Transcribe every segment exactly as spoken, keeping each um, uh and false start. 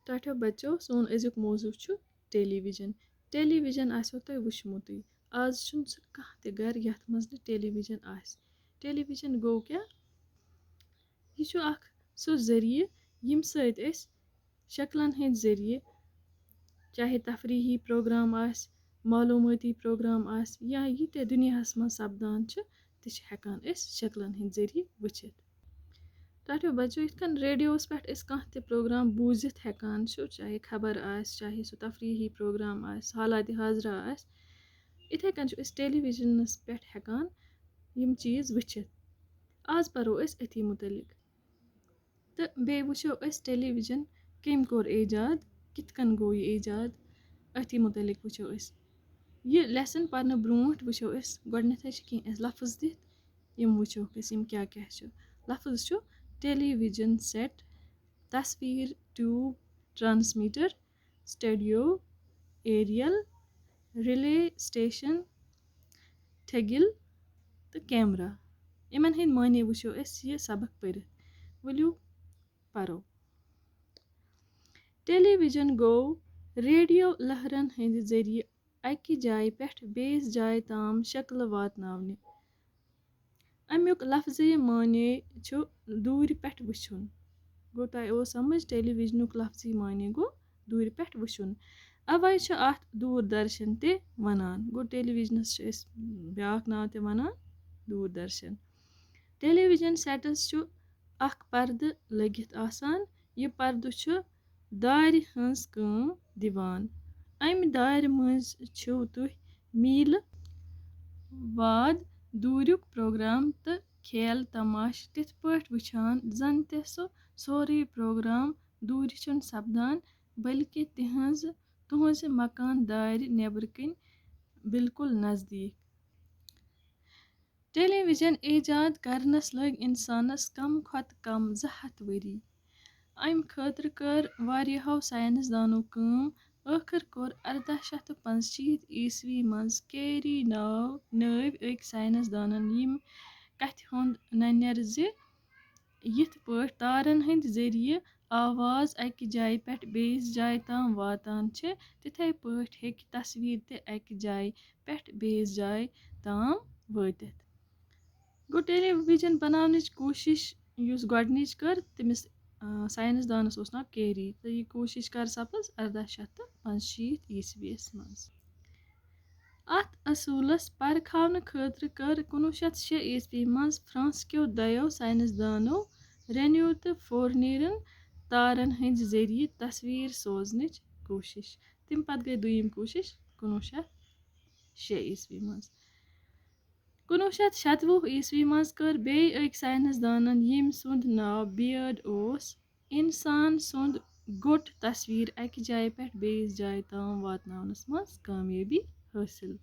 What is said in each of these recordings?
ٹاٹھیو بچو، سون أزیُک موضوع چھُ ٹیلی ویژن۔ ٹیلی ویژن آسیو تۄہہِ وٕچھمُتٕے۔ آز چھُنہٕ سُہ کانٛہہ تہِ گرٕ یَتھ منٛز نہٕ ٹیلی ویژن آسہِ۔ ٹیلی ویژن گوٚو کیٛاہ؟ یہِ چھُ اکھ سُہ ذٔریعہٕ، ییٚمہِ سۭتۍ أسۍ شکلن ہٕنٛدۍ ذٔریعہٕ، چاہے تفریٖحی پروگرام آسہِ، معلومٲتی پروگرام آسہِ، یا یہِ تہِ دُنیاہَس منٛز سپدان چھِ، تہِ چھِ ہٮ۪کان أسۍ شکلن ہٕنٛدۍ ذٔریعہٕ وٕچھِتھ۔ ٹاٹھیو بچو، یِتھ کٔنۍ ریڈیووَس پٮ۪ٹھ أسۍ کانٛہہ تہِ پروگرام بوٗزِتھ ہٮ۪کان چھِ، چاہے خبر آسہِ، چاہے سُہ تفریٖحی پروگرام آسہِ، حالات حاضرہ آسہِ، یِتھَے کٔنۍ چھِ أسۍ ٹیلی ویژنَس پٮ۪ٹھ ہٮ۪کان یِم چیٖز وٕچھِتھ۔ آز پَرو أسۍ أتھی مُتعلِق۔ تہٕ بیٚیہِ وٕچھو أسۍ ٹیلی ویژن کٔمۍ کوٚر ایجاد، کِتھ کٔنۍ گوٚو یہِ ایجاد، أتھی مُتعلِق وٕچھو أسۍ۔ یہِ lesson پَرنہٕ برونٛٹھ وٕچھو أسۍ گۄڈٕنٮ۪تھٕے چھِ کینٛہہ اَسہِ لفظ دِتھ، یِم وٕچھوکھ أسۍ، یِم کیٛاہ کیٛاہ چھِ۔ لفظ چھُ ٹیلی ویژن سیٹ، تصویر، tube, transmitter, studio, aerial, relay station, ٹھگِل تہٕ کیمرا۔ یِمن ہٕنٛدۍ معنی وٕچھو أسۍ یہِ سبق پٔرِتھ۔ ؤلِو پرو۔ ٹیلی ویژن گوٚو ریڈیو لہرن ہٕنٛدِ ذٔریعہٕ اَکہِ جایہِ پٮ۪ٹھ بیٚیِس جایہِ تام شکلہٕ واتناونہِ۔ اَمیُک لفظی معنی چھُ دوٗرِ پٮ۪ٹھ وٕچھُن۔ گوٚو، تۄہہِ اوس سمجھ، ٹیلی ویژنُک لفظی معنی گوٚو دوٗرِ پٮ۪ٹھ وٕچھُن۔ اَوَے چھُ اَتھ دوٗر درشن تہِ وَنان۔ گوٚو، ٹیلی ویژنَس چھِ أسۍ بیٛاکھ ناو تہِ وَنان دوٗر درشن۔ ٹیلی ویژن سیٹَس چھُ اکھ پردٕ لٔگِتھ آسان۔ یہِ پردٕ چھُ دارِ ہٕنٛز کٲم دِوان۔ اَمہِ دارِ منٛز چھِو تُہۍ میٖلہٕ واد دوٗریُک پروگرام تہٕ کھیل تماشہٕ تِتھ پٲٹھۍ وٕچھان، زن تہِ سُہ سورُے پروگرام دوٗرِ چھُنہٕ سپدان، بلکہِ تِہنٛز، تُہنٛزِ مکان دارِ نیبرٕ کِنۍ بالکل نزدیٖک۔ ٹیلی ویژن ایجاد کرنس لٔگۍ انسانس کم کھۄتہٕ کم زٕ ہتھ ؤری۔ امہِ خٲطرٕ کٔر واریاہو ساینس دانو کٲم۔ ٲخٕر کوٚر ارداہ شیٚتھ تہٕ پانٛژشیٖتھ عیسوی منٛز کیری ناو، نٲوۍ أکۍ ساینس دانن یِم کتھِ ہُنٛد ننیر زِ یِتھ پٲٹھۍ تارن ہٕنٛدۍ ذٔریعہٕ آواز اکہِ جایہِ پٮ۪ٹھ بیٚیِس جایہِ تام واتان چھِ، تِتھے پٲٹھۍ ہیٚکہِ تصویر تہِ اکہِ جایہِ پٮ۪ٹھ بیٚیِس جایہِ تام وٲتِتھ۔ گوٚو، ٹیلی ویژن بناونٕچ کوٗشِش یُس گۄڈٕنِچ کٔر، تٔمِس، آ، ساینس دانس اوس ناو کیری، تہٕ یہِ کوٗشِش کر سپٕز ارداہ شیٚتھ تہٕ پانٛژشیٖتھ عیسویس منٛز۔ اتھ اصوٗلس پرکھاونہٕ خٲطرٕ کٔر کُنوُہ شیٚتھ شےٚ عیسوی منٛز فرانس کیو دۄیو ساینس دانو رینیو تہٕ فورنیرن تارن ہٕنٛدِ ذٔریعہٕ تصویر سوزنٕچ کوٗشِش۔ تَمہِ پتہٕ گٔے دوٚیِم کوٗشِش کُنوُہ شیٚتھ شےٚ عیسوی منٛز۔ کُنوُہ شیٚتھ شَتوُہ عیسوی منٛز کٔر بیٚیہِ أکۍ ساینس دانن، ییٚمۍ سُنٛد ناو بیئرڈ اوس، انسان سُنٛد گوٚٹ تصویر اکہِ جایہِ پٮ۪ٹھ بیٚیِس جایہِ تام واتناونس منٛز کامیٲبی حٲصِل۔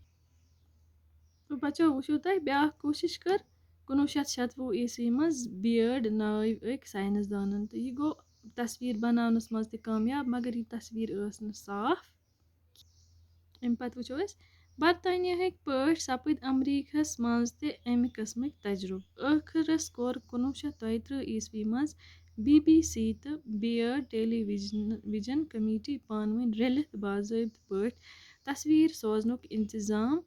تہٕ بچو، وٕچھِو تۄہہِ، بیٛاکھ کوٗشِش کٔر کُنوُہ شیٚتھ شَتوُہ عیسوی منٛز بیئرڈ ناوۍ أکۍ ساینس دانن، تہٕ یہِ گوٚو تصویر بناونس منٛز تہِ کامیاب، مگر یہِ تصویر ٲس نہٕ صاف۔ اَمہِ پتہٕ وٕچھو أسۍ، برطانیاہٕکۍ پٲٹھۍ سپٕدۍ امریکہس منٛز تہِ اَمہِ قٕسمٕکۍ تجرُبہٕ۔ ٲخرس کوٚر کُنوُہ شیٚتھ دۄیہِ ترٕٛہ عیسوی منٛز بی بی سی تہٕ بیئرڈ ٹیلی ویژن، ویژن کمیٹی پانہٕ ؤنۍ رٔلِتھ باضٲبطہٕ پٲٹھۍ تصویر سوزنُک انتظام۔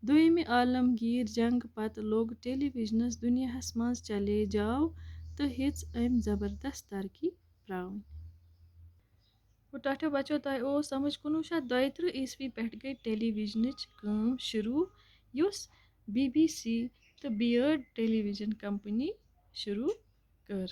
دوٚیمہِ عالمگیر جنگ پتہٕ لوٚگ ٹیلی ویژنس دُنیاہس منٛز چیلنج آو تہٕ ہیٚژ أمۍ زبردست ترقی پراوٕنۍ۔ گوٚو ٹاٹھیو بچو، تۄہہِ اوس سمجھ، کُنوُہ شیٚتھ دۄیہِ ترٕٛہ عیسوی پٮ۪ٹھ گٔے ٹیلی ویژنٕچ کٲم شروع، یُس بی بی سی تہٕ بیئرڈ ٹیلی ویژن کمپنی شروع کٔر۔